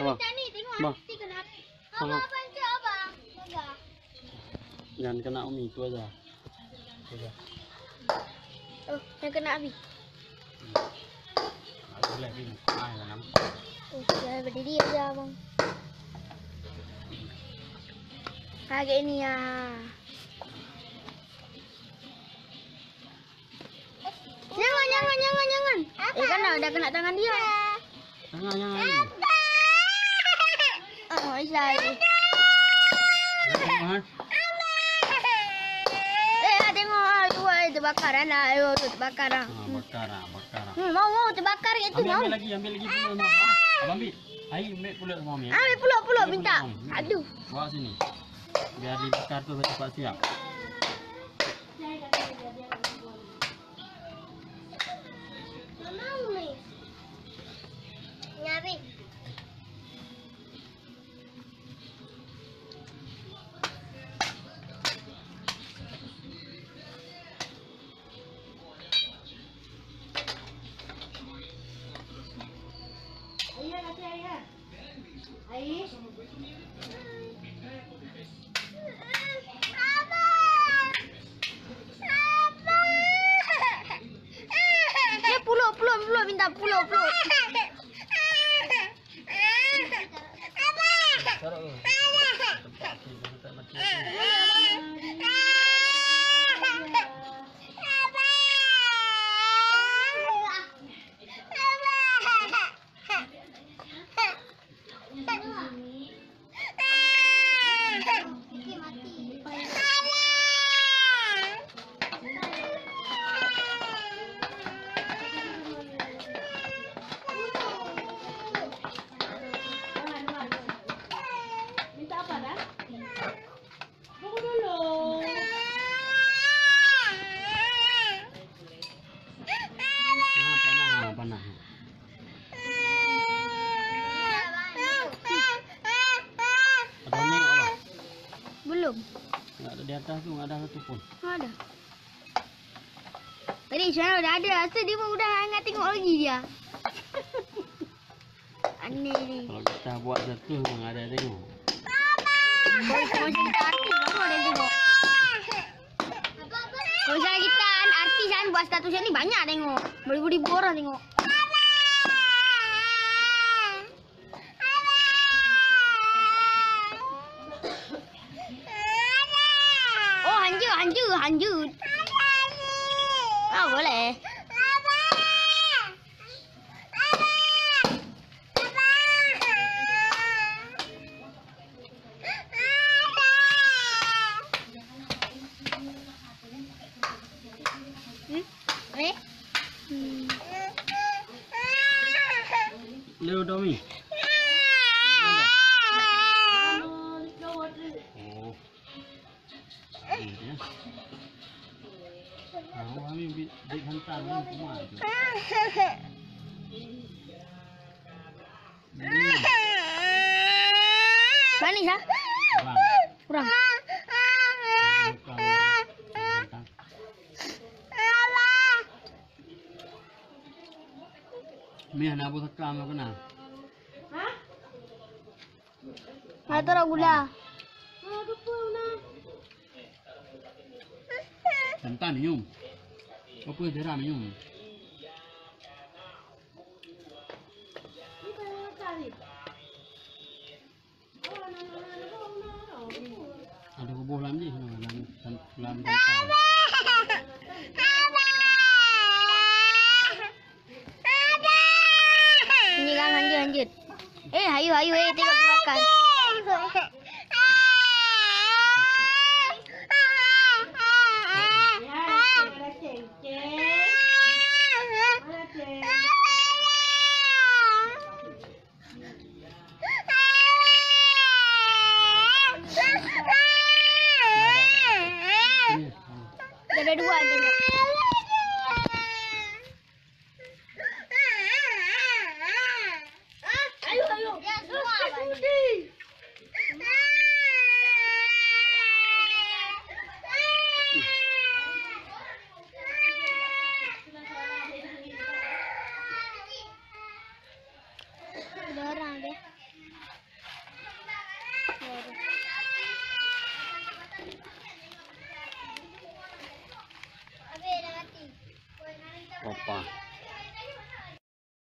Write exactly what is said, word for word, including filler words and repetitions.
Bah. Bah. Bah. Jangan kena Umi, tu aja. Tu aja. Oh, yang kena Abi. Boleh, Abi. Ah, yang enam. Oh, jangan berdiri aja, Abang. Kaget ni ya. Jangan, jangan, jangan, jangan. Eh, kan dah, dah kena tangan dia. Jangan, jangan. Oh, Isai. Jangan, ha? Eh, ah, tengok, ah, tu, ah, terbakar, ah, lah. Ayo, tu terbakar, ah. Ah, bakar, ah, bakar, ah. Hmm, mau, mau, terbakar kat tu, ambil, mau. Ambil lagi, ambil lagi puluk, Mak. Ah, Abang ambil. Ayo, ambil puluk sama Umi. Ambil puluk, puluk, ambil minta. Puluk, Umi. Aduh. Bawa sini. Biar dibakar tu, cepat siap. Mama, Umi. Nyabi. Ayah, kasih ayah. Ayah. Dia puluk, puluk, puluk, minta puluk, puluk. Minta apa dah? Tunggu dulu. Ah, panas, ah, panas. Ada nengok apa? Belum. Enggak ada di atas tu, enggak ada satu pun. Ada. Tadi saya udah ada, rasa dia pun udah hangat tengok lagi dia. Aneh ni. Kalau kita buat satu, memang ada tengok. Kalau, kalau macam kita artis, baru ada yang tengok. Kalau misalnya kita artis kan, buat status ni banyak tengok. Beribu-ribu orang tengok. Oh, hanjut, hanjut, hanjut. Ah, boleh. Hmm? Eh? Hmm. Leo Domi. Oh. Iya. Nah, kami bi-, bi hantar ni semua tu. Manis, ah? Kurang. Kurang. Kurang. Mie na bu sekam kena. Hah? Ada taruh gula. Santan minum. Apa darah minum? Ada bubuh lam jih, lam, lam, lam. Ni kan lanjut, lanjut. Eh, hayu, hayu, eh, tengok terbakar. Ada dua tengok. Ayo, ayo. Ya, semua. Ada orang deh. Wah,